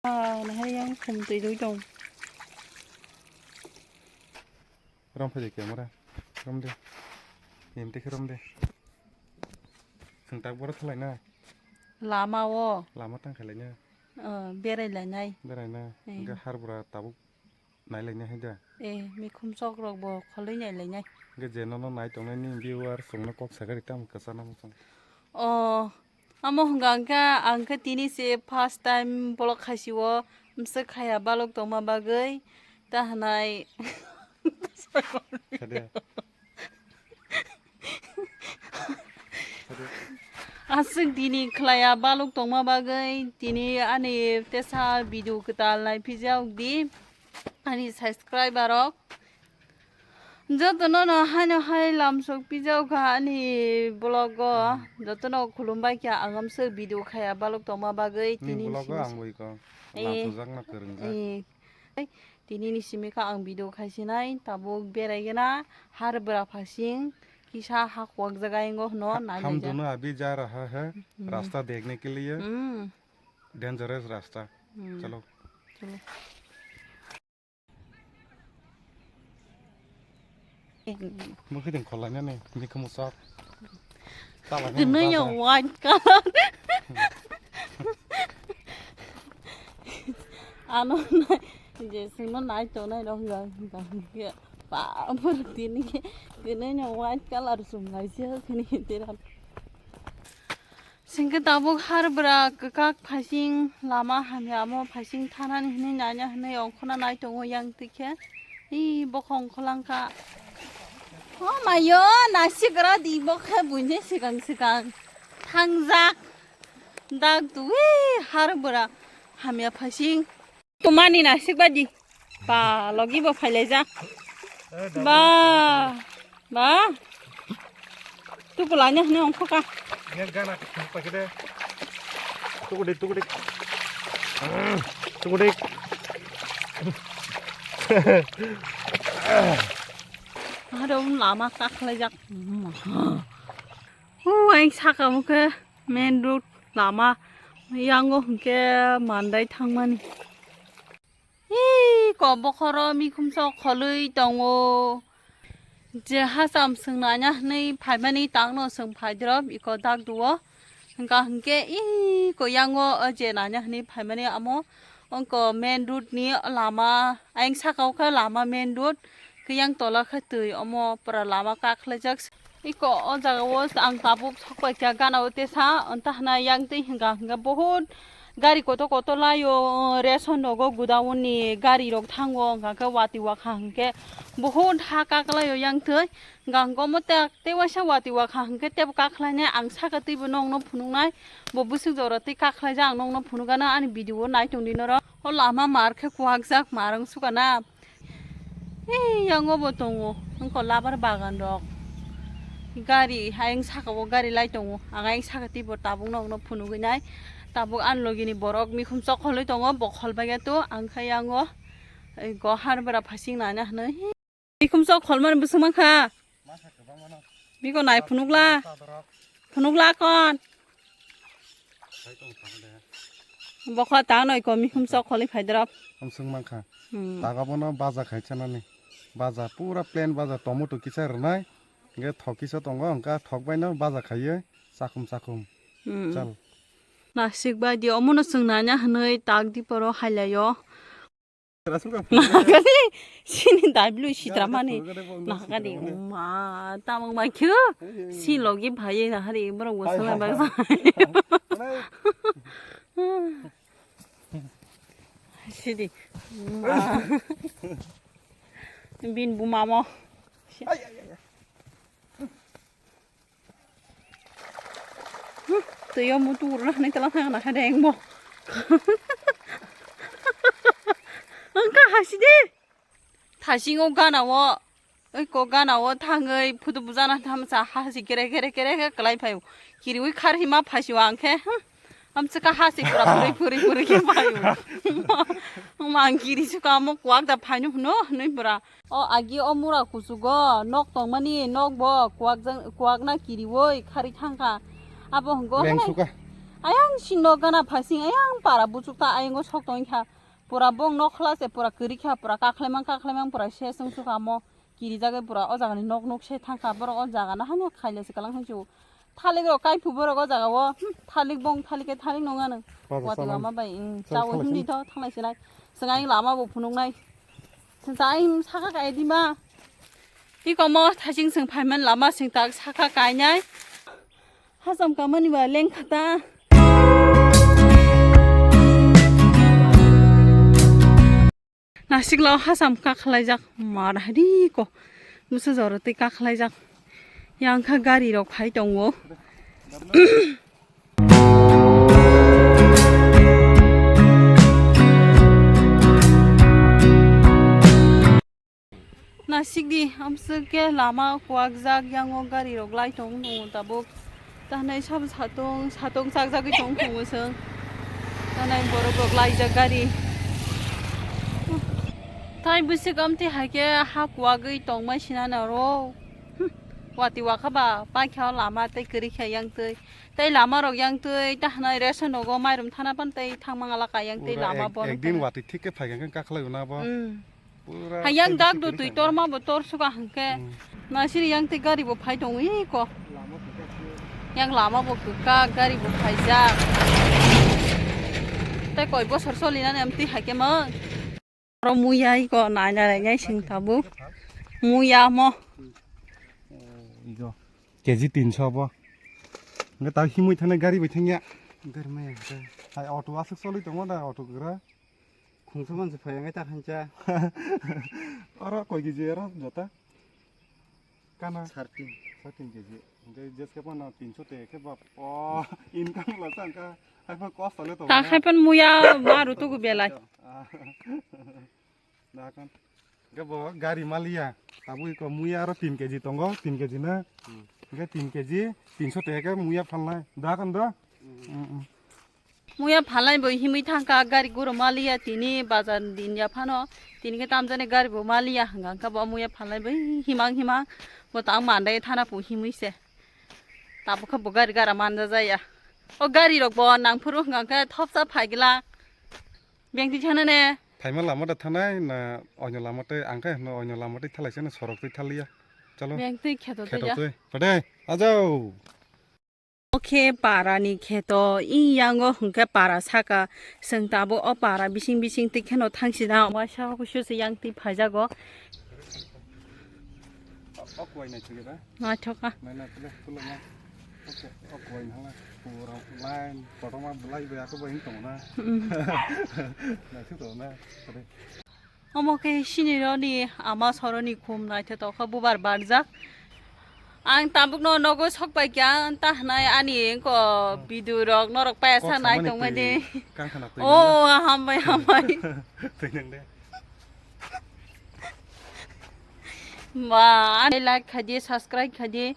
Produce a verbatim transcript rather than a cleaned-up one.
Ah, nahari yang khum twi dui tong. Rom phai de camera. Rom de. Em te rom de. Sengtak boro thalai na. Lama o. Lama tang khalai na. Oh, berai lai nai. Berai na. Eh. Hingke har bura tabuk nai lai nai hai da. Eh, mikhum sok rok bo kholoi nai lai nai. Hingke je nono nai tongnai ni viewer songno kok sagari tamo kwchana muchung. Oh, amo hwnka hwnkhe ang khe tini se first time vlog khaisio, mswk khaya balok tongma bagwi ta hwnai. Khade. Khade. Aswk tini khlaiya balok tongma bagwi tini ani tesa video kwtal nai phijak di ani subscriber rok. Jotono no haino hai lamsok pijak kha ani vlog o. Hmm. Jotono khulumbai kha ang amswk video khaya balok tongma bagwi. Ni tini vlog o simi ang bai ko. Eh. Lamsojak no kwrwngjak. Eh. Tini ni simi kha ang video khaisinai tabuk berai gana har bwra phasing kisa ha kuwak jaga ingo hwno nai. Ham dono abhi ja raha hai. Hmm. Rasta dekhne ke liye. Hmm. Dangerous rasta. Hmm. Chalo. Chalo. Mukhe ding kholainani, mikhumu sok. Talainani. Kwnwi yo baja. White color. Ano nai, je sungno nai tongnai rok ya, ya, ya. Pa, pura tini ke, kwnwi yo white color sum lai se, kini tera. Singke tabuk har bwra kwkak phasing lama hamya amo phasing thanani hinwi nanya hinwi ongkhorna nai tongo yang twi khe. Ee, bokhong kholangkha. O mayo, nasigra di bo khe buini sikang sikang thangjak. Dak twi har bwra hamya phasing. Tumani nasik badi. Ba, logi bo phailaijak. Ba, ba. Tukulanya hini ongkhoka. Tukudi, tukudi. Tukudi. Aro lama kakhlaijak. Hu, ang saka mukhe. Main road lama yango hwnkhe mandai thangmani. Ee, ko bokhoro mikhumso kholwi tongo. Je hacham swng nanya hwnwi phaimani tangno swng phaidrop iko dak duo. Hwnkha hwnkhe ee, ko yango o je nanya hwnwi phaimani amo wngkha main road ni lama. Ayang saka o khe lama main road. Khe yang tola khe twi omo pura lama kakhlaijak. Iko o jaga o ang tabuk sokbai kha gana o tesa, onta hwnna yang twi hwnka hwnka bohut gari kotor kotor laio, ration rogo godown ni gari rok thango, hwnka khe watwi wakha hwnkhe bohut ha kaklaio yang twi, hwnka hwnkhe omo tak tei waisa watwi wakha hwnkhe tebo kakhlainai ang saka twibo nokno phunuknai, bo bwswk jora twi kakhlaijak ang nokno phunukgana ani video o nai tongdi norok. O lama mar khe kuhakjak mar wng sukana. Ei, yango bo tongo, wngkha labar bagan rok. Gari, ayang saka o gari lai tongo. Ang ayang saka tei bo tabuk nokno phunugwi nai. Tabuk ani logi ni borok mikhum chokholwi tongo, bo kholbai ya to. Ang khe yango, ei, go har bera phasing nana hinwi. Mikhum chokholmani bwswk mankha? Biko nai phunukla. Phunukla kon. Bokha ta noi ko mikhum sok kholi phaidrop. Amswk mankha. Hmm. Taga bono baja khai chanani. Baja pura plain baja tomato kisa rwnai. Hingke thok kisa tongo hingka thok baino baja khaiye chakhum chakhum. Hmm. Chal. Nasik bai di omono chwng nanya hinwi tak di poro hailaio. Nahakani, sini daiblu sitramani. Nahakani, ma, tamang ma kyo. Si logi bhaye nahari, borok bo swnai bagsa. Sidi. Ma. Bin buma mo. Twi o mutu urna hwnwi tala thang na kha deng bo. Wngkha hasi de. Thasingo gana o, oi ko gana o thangwi phutu bujana thamsa hasi kere kere kere khe kwlai phaio. Kiriwi kharhi ma phasio ang khe. Amchwkha hasi pura phuri phuri phuri khe phaio. Mang kiri suka mo kwak da phaino hwno hwnwi pura. O agi o mura kuchugo nok tongmani nok bo kuwak jang, kuwak na kiriwi khari thangkha. Abo hwngo Leng hai. Suka. Ayang sino gana phasing ayang para buchuk ta ayang o sok tong kha. Pura bong nok khla se pura kwrwi kha, pura kakhlaimang kakhlaimang pura se sung suk amo. Kirijagwi pura o jaga ni nok nuk se thang kha. Borok o jaga no hano khaile se kalang hwnchu. Thalik rok kai phu borok o jaga o. Hmm, thalik bong thalik ke thalik nong ano. Baja Wati sanam. Lama bai, hmm, Chal chawi thalai hindi sini. To thanglai sinai. Swngai lama bo phunuk nai. Swngai saka kai di ma. Iko mo thasing sing phaiman lama sing tak saka kainai. Hasam kamani ba lengkha ta. Nasikla hasam kakhlaijak mar hari ko. Musa jora tei kakhlaijak. Yang kha gari rok phai tongo. Nasikdi, amswk khe lama kuwakjak, yango gari rok lai tong tongo tabuk. Tanai sabo satung, satung chakjagwi tong tongo chwng. Tanai borok rok laijak gari. Tai bwswk amtwi hai khe ha kuwagwi tongmai sinana ro. Hmm. Wati wakha ba paikha o lama tei kwrwi khe yang twi. Tei lama rok yang twi, tahnai ration rogo mairum thana pan tei thangma ngala ka yang twi Pura lama ek, bon ekdin tana. Wati thik khe phai khe kakhlai na bo. Hmm. Pura Hayang dak do twi tor ma bo tor suka hangke. Hmm. Na siri yang te gari bo phai tong wi ko. Yang lama bo kwkak, gari bo phaijak. Tei koi bosor soli nani am twi haike mang. Oro muya iko nai nai nai sing tabuk. Muya mo. Igo. K G tinso bo. Nge ta himui thane gari bai thangya. Gari maya. Hai auto asuk soli tongo da auto gra. Khungsa manse phai ang ta khancha. Oro koi K G oro jota? Kana? Thirteen. Thirteen K G. Hingke jeske pano tinso te ke bap. Oh, income la sangka. Hai pa cost ale to. Ta hai pan muya maru tugu belai. Ah. Dakan. Ke bo gari maliya. Tabui ko muya aro tin K G tongo, tin K G na. Hmm. Hingke tin K G, tinso te ke muya phalnai. Dakan do? Hmm. Hmm, hmm. Muya phalai bo himwi thangkha gari guru maliya tini bazar din ya phano tini khe tamjani gari bo maliya hwnkha khe bo muya phalai bo himang himang bo tang mandai thana pu himwi se tabukhe bo gari gara manja jaya o gari rok bo nangphuru hwnkha khe thopsa phaigla bengti thana ne. Phaima lama da thanai na onyo lama tei ang khe no onyo lama tei thalai se no sorok tei thaliya chalo bengti kheto kheto tei ya tei pade ajao. O khe para ni kheto, ing yango hwnkhe para saka. Chwng tabuk o para bising bising twi kheno thangsi na, waisa kusu se yang twi phaijago. O kuwai naithok ya da? Naithok kha. Nai nai pula pula ya. O kuwai nang la pura line kotorma belai bai ako bai wng tongo na. Mm. Naithok tongo na. Omo khe sinironi ama soroni khum naithotok kha bubar barjak. Ang tabukno nogo sok pai kha, ang ta hwnai ani engko video rok norok paya sa nai tongmani twi. Kang khana twi nang de. Oh, hambai, hambai. Twi nang de. Ba, ani like khaidi, subscribe khaidi.